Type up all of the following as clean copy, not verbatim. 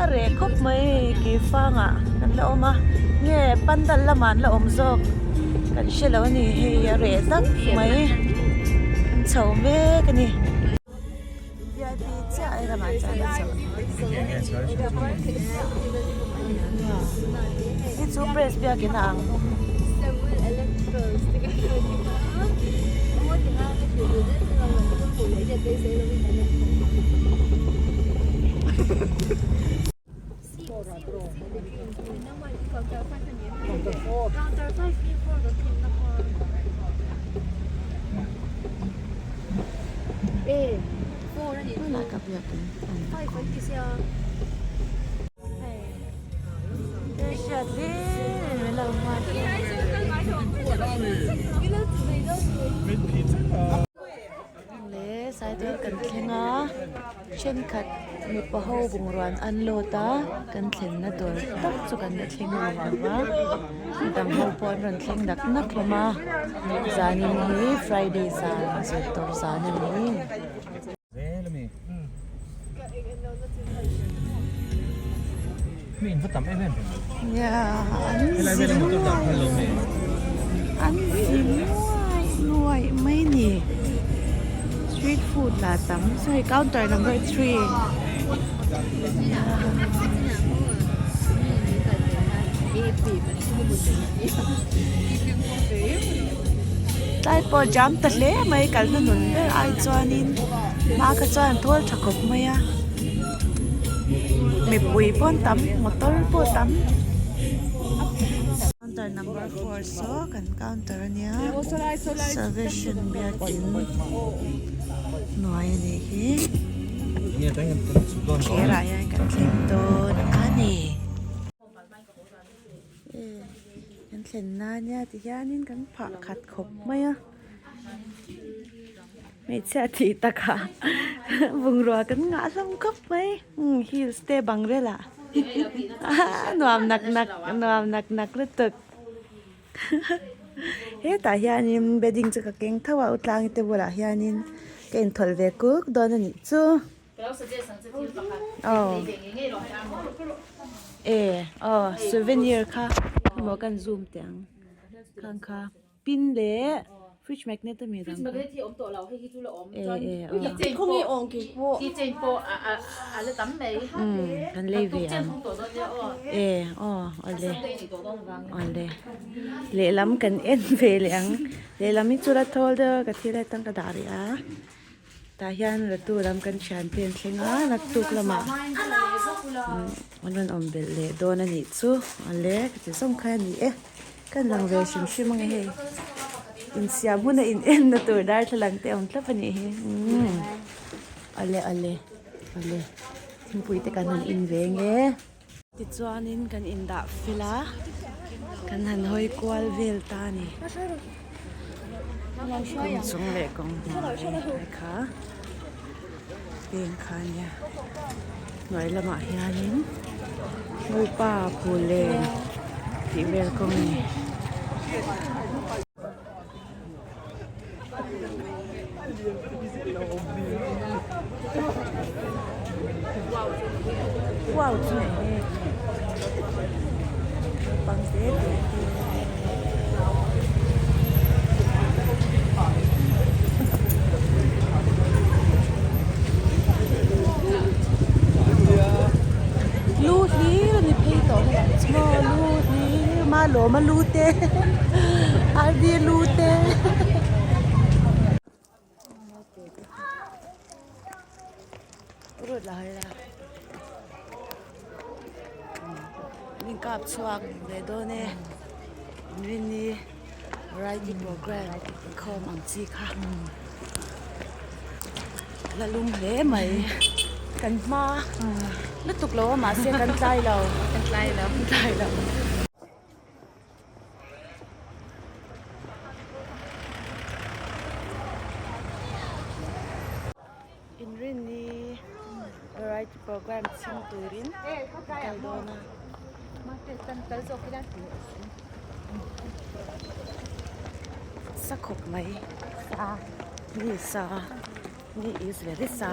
A reh khawp mai hei keifangah kan la awm a nge pandal lamah an la awm zawk kan hre lo a ni hei a reh tak mai an chho mek a ni. Vip chiah ai ramah chuan a chho hi chu press biakin a ang. Saitual kan thleng a thenkhat mipa ho bungrua an unload a kan thlenna tur tak chu kan la thleng rih lo va midang ho pawh an rawn thleng nak nak hlawm a zanin hi friday zan zir tawp zan a ni. An zi nuai nuai mai a ni street food lah tam saw hei counter number three tlai pawh jam ta hle mai kal hnuhnun ber ai chuanin hma kha chuan an thawl tha khawp mai a mipui pawh an tam motor pawh a tam counter number four saw kan counter a nia salvation biakin hnuai a nih hi thir ah hian kan thleng dawn a ni. Kan thlen na nia ti hianin kan phah khat khawp mai a hmeichhia tih takah bungrua kan ngah hlawm khawp mai heels te bang relah nuam nak nak nuam nak nak lutuk hetah hianin bedding chu ka keng tho a utlang te bulah hianin ka inthawlh ve kuk dawn a nih chu. Aw e aw souvenir kha emaw kan zoom teh ang khang kha pin leh fridge magnet a mi dang kha e e aw kan lei ve ang e aw awle awle lehlam kan en ve leh ang lehlam hi chu la thawl deuh a ka thil hetang ka dah rih a. Tah hian ratu lam kan thian te an thleng a naktuk lamah an rawn awm belh leh dawn a nih chu awle ka ti zawng kha a ni e kan lang ve hrim hrim ang e hei insiam huna in en na tur darthlalang te a awm thlap a nih hi umm awle awle awle thingpui te kan han in ve nge. Tichuanin kan indah fel a, kan han hawi kual vel ta a ni. Kawng chung leh kawng hnuai lai kha peng kha a nia. Hnuai lamah hianin Ngopa Phullen tih vel kawng a ni. Wow chu nei he naupang te te te lu hlir a ni phei tawh hlawm ang chu maw lu hlir ma lawm a lu te. Ardi lu te. Min kap chhuak ve dawn e Rini variety program inkhawm ang chi kha la lum hle mai kan hma lutuk lo a mahse kan tlai lo kan tlai lo kan tlai lo. Inrinni variety program chhim turin kal dawn a. Sa khawp mai ni sa ni is very sa.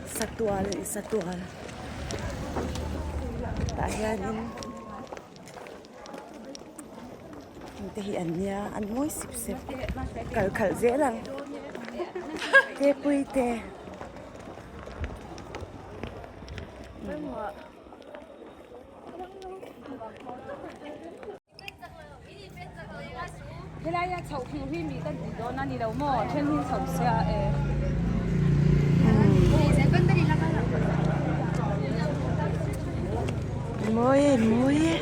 Satual a ni satual tah hianin heng te hi an nia an mawi sip sep kal khalh zel ang te pui te. Helaia chhoh hmuh hi mi kan tih dawn a ni lo maw? Then hi chhoh sia e. Mawi e mawi e.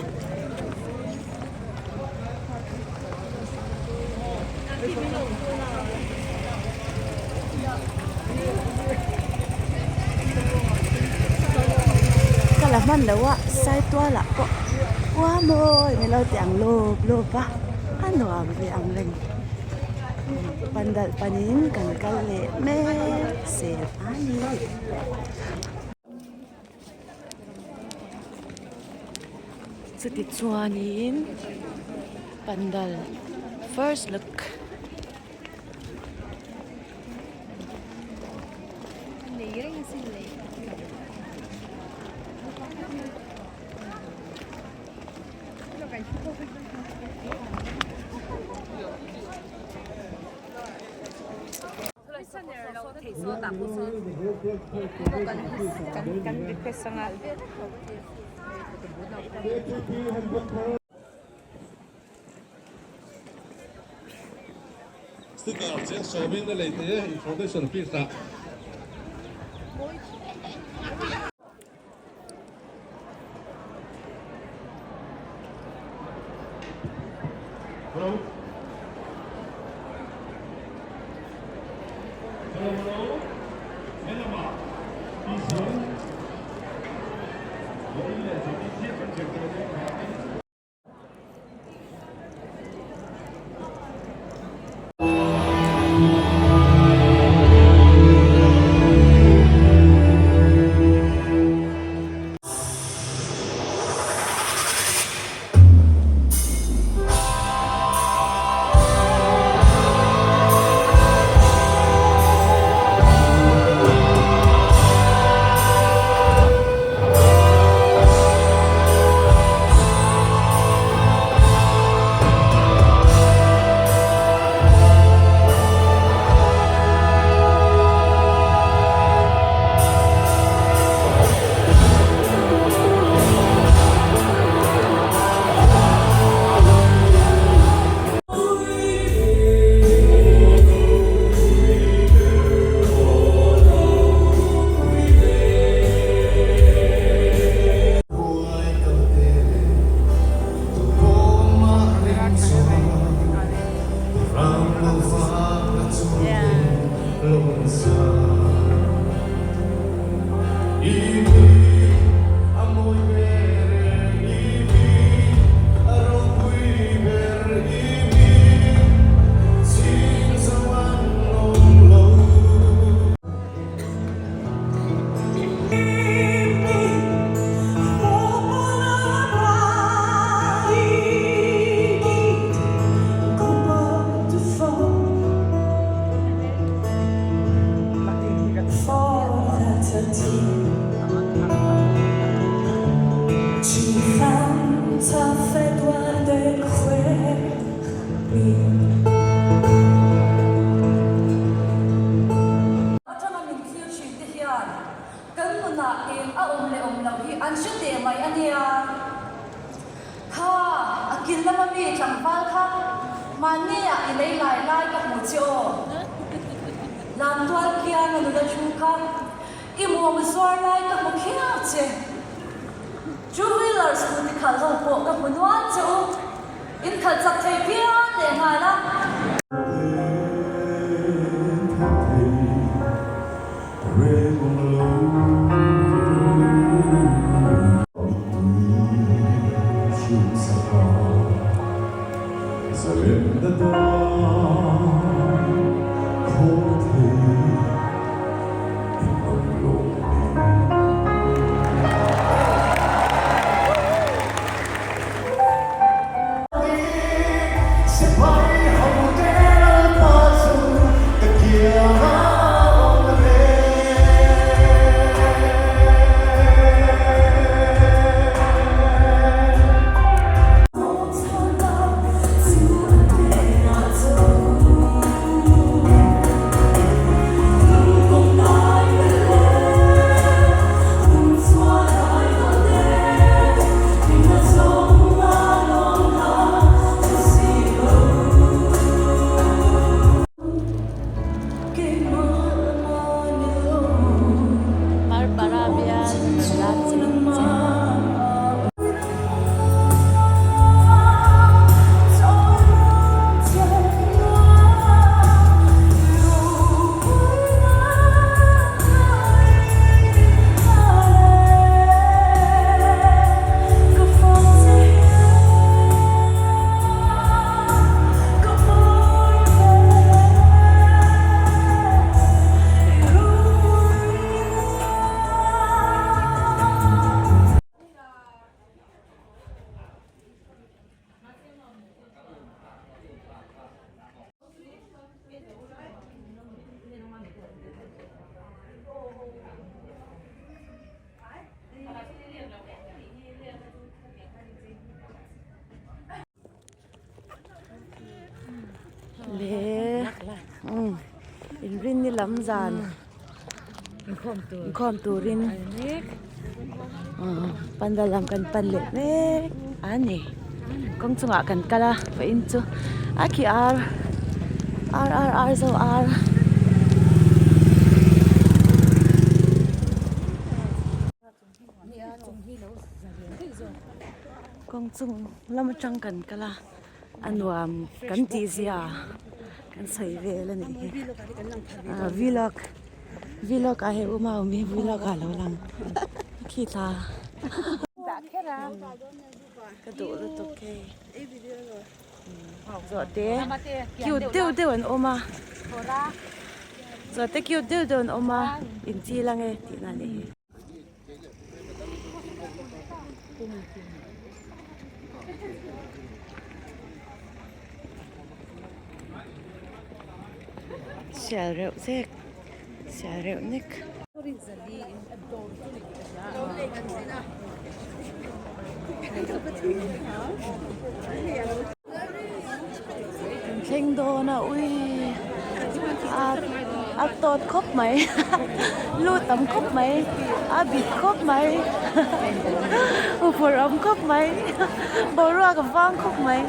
Ka la hman lo a saitual ah pawh khua mawi mai lo tih ang lawp lawp a a nuam ve ang reng pandal panin kan kal leh mek zel a ni. Chuti chuanin pandal first look. Sticker cheng sawmin a lei thei e information office ah. Hello. Hello, hello. Hello, Atanga min thlir thin te hian kan nunah eng a awm leh awm loh hi an hre teh mai a nia. Kha, a kil lama mi tlangval kha mahniah i lei lai lai ka hmu che aw. Lamtual kianga nula thu kha i mawm zuar lai ka hmu khiau che. Two wheeler scooty khalh ho pawh ka hmu nual che u. In khalh chak thei phian leh nghal a. lam zan inkhawm turin pandal lam kan pan leh mek a ni kawng chungah kan kal a vawiin chu a khi ar ar ar ar zo ar. Kawng chung lam atang kan kal a a nuam kan tih zia kan sawi vel a nih hi ah vlog vlog ah hei uma awm hi vlog ah a lo lang khi thla ka duh lutuk hei zawhte cute deuh deuh an awm a zawhte cute deuh deuh an awm a inchil ange tihna a nih hi. Sial reuh zek sial reuh nek. Kan thleng dawn a ui a a tawt khawp mai lu tam khawp mai a bit khawp mai u phawrh awm khawp mai boruak a vang khawp mai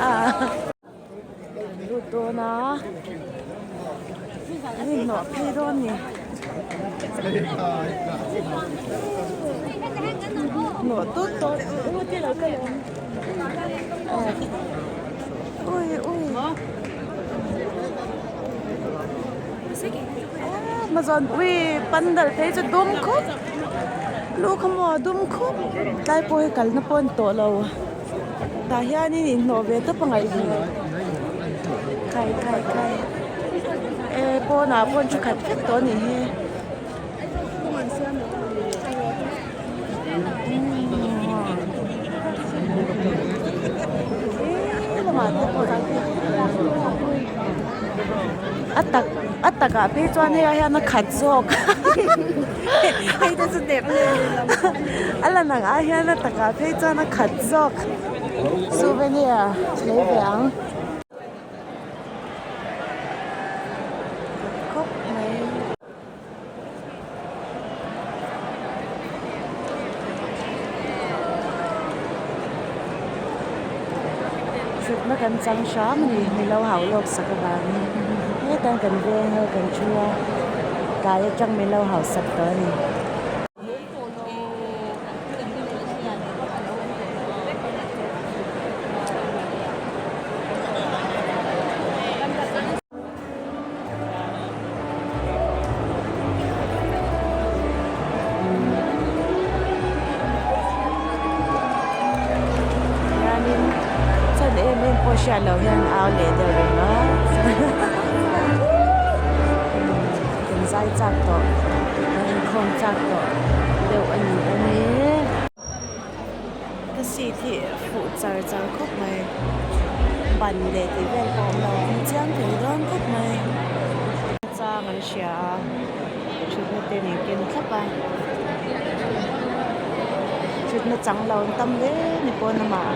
a kan lut dawn a kan inhnawh phei dawn a ni hnawh tut tawh ui ui hmazawn ui pandal phei chu dum khup lu kha maw dum khup tlai pawh hi kalna pawh a ni tawh lo tah hianin inhnawh ve tawp a ngaih hmel khai khai khai e pawnah pawn thu khat vek tawh a nih hi. A tak a takah phei chuan hei ah hian a khat zawk hei te chu dep a lan ang ah hian a takah phei chuan a khat zawk souvenir lei ve ang. Khawp mai. Thutna kan chang hram a ni milo hau lawk sak avangin hetan kan veng a kan thu a tlai atang milo hau sak tawh a ni. Hianin chhan em em pawh hriat loh hian au leh deuh reng a kan zai chak tawh kan inkhawm chak tawh deuh a ni awm e. Ka seat hi fuh char char khawp mai ban leh tih vel pawh awm lo a chiang thei dawn khawp mai chang an hria a thutna te nen ken thlap a thutna chang lo an tam hle ni pawn lamah.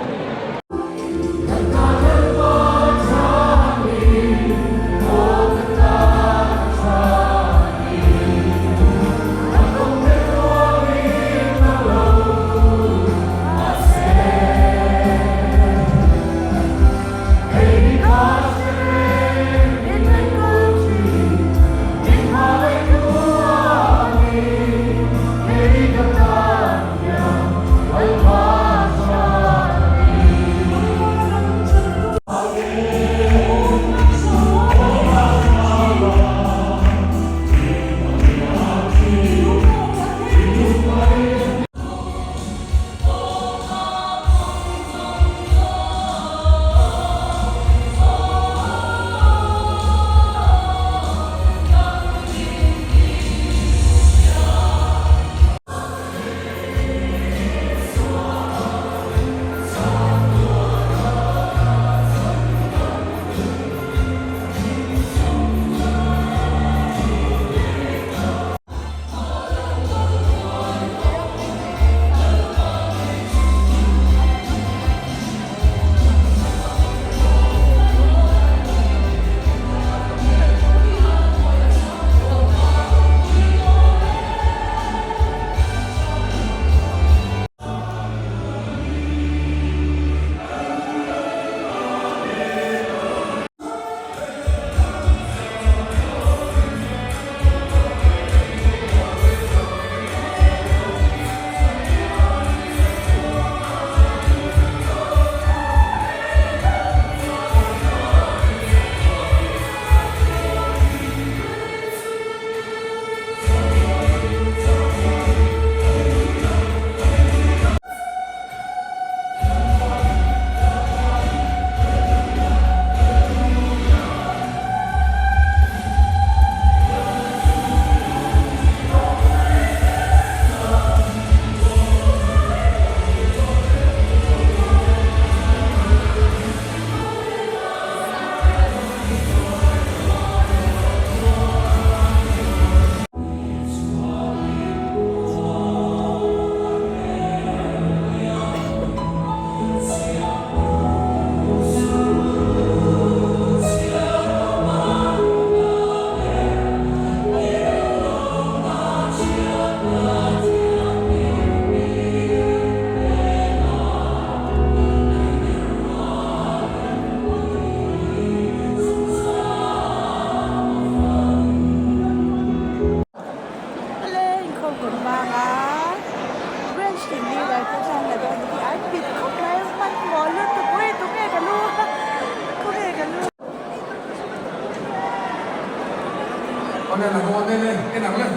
Awle la dawn e le, en ang le.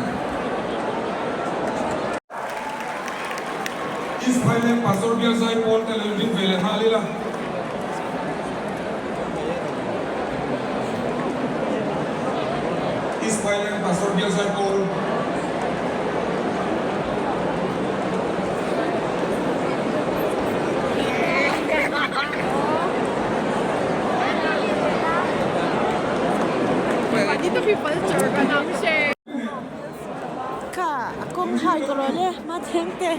East Highland Pastor Bial Zaipawl te lo ding ve leh nghal ila. East Highland Pastor Bial Zaipawl. Kha a kawng hai ka rawn e ma thleng te.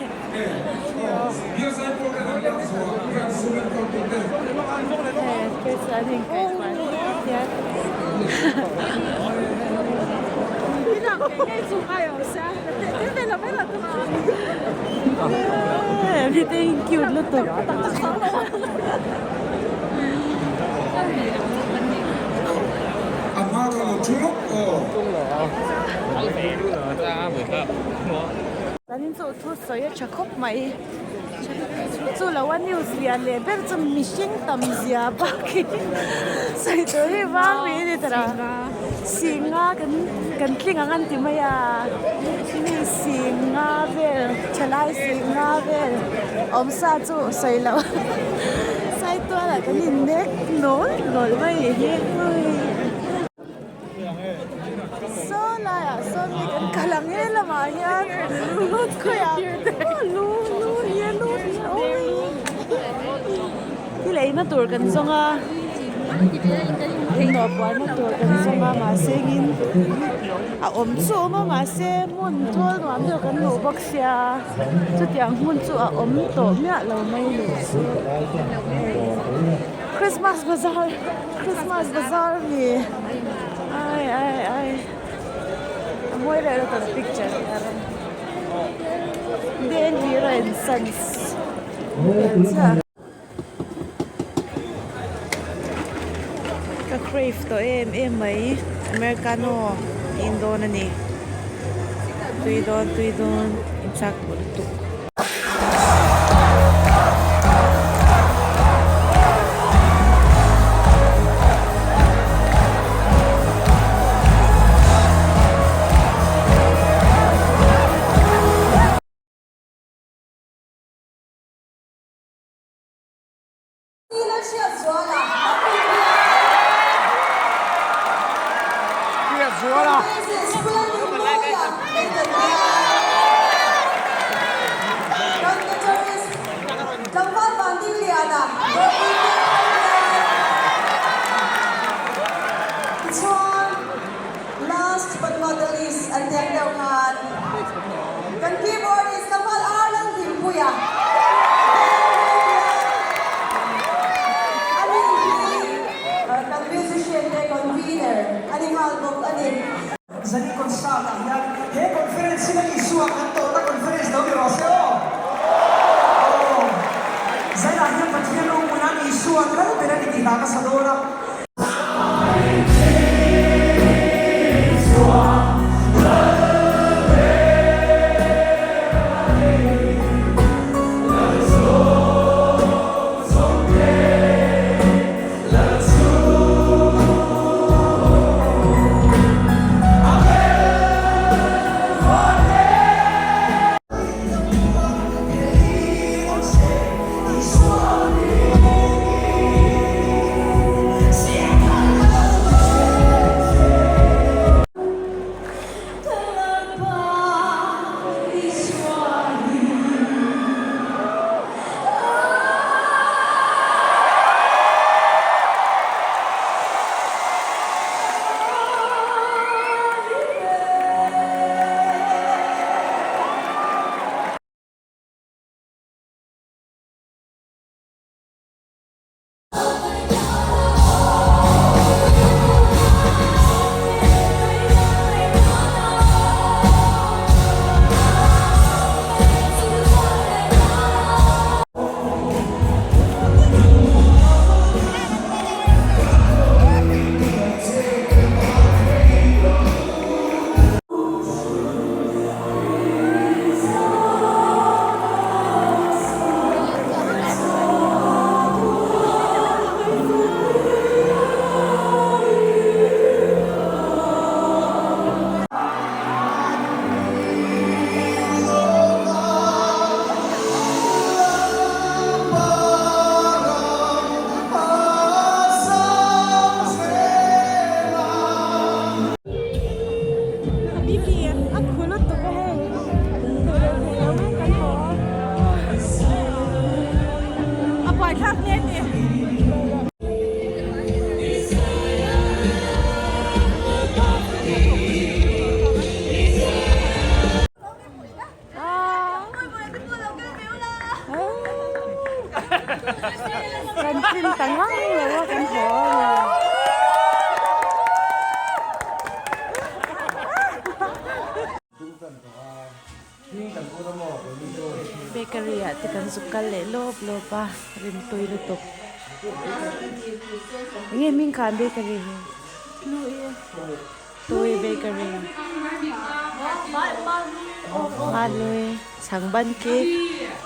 Cute lutuk. A hma kha lo thu lawk aw. Kan in chu thu sawi a tha khawp mai. Chu lo a news lian leh ber chu mihring tam zia bak hi sawi tur hi vang rih a ni ta lo. Singa kan kan tling ang an ti mai a mi singa vel thalai singa vel awm sa chu sawi loh saitual ah kan in nek nawl nawl mai hi hui saw laiah sawn mi kan kal ang he lamah hian khawiah lu lu hi a lu hi a awii thil eina tur kan zawng a. Inawh buaina tur kan zawng a mahse in a awm chu a awm a mahse hmun tual nuam deuh kan hmuh bawk sia chutiang hmun chu a awm tawh miah lo mai ni Christmas bazar Christmas bazar a ni ai ai ai a mawi reuh lutuk picture hi a rem Denghira and sons chiah. Ka crave tawh em em mai americano in dawn a ni tui dawn tui dawn in chak tawh lutuk. Last but not the least an tek deuh khan kan keyboardist Tlangval Arnold Hlimpuia a ni hi kan musician te convener a ni nghal bawk a ni. Zani concert ah hian he conference hi kan Isua kan tawhna conference lo ni rawh se aw. Aw. Zanah hian Pathian ropuinan Isua kal ber a ni tih hla ka sa dawn a. Khi a khu lutuk a hei. Thei leh thei lo mai kan haw. A buaithlak hle a ni. Kan tlin ta ngang lo a kan haw a ni. Bakery ah te kan zuk kal leh lawp lawp a rimtui lutuk. Enge hming kha an bakery hi? Tui bakery Mahlui chhangban cake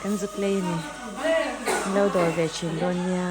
kan zuk lei a ni an lo dawr ve thin dawn nia.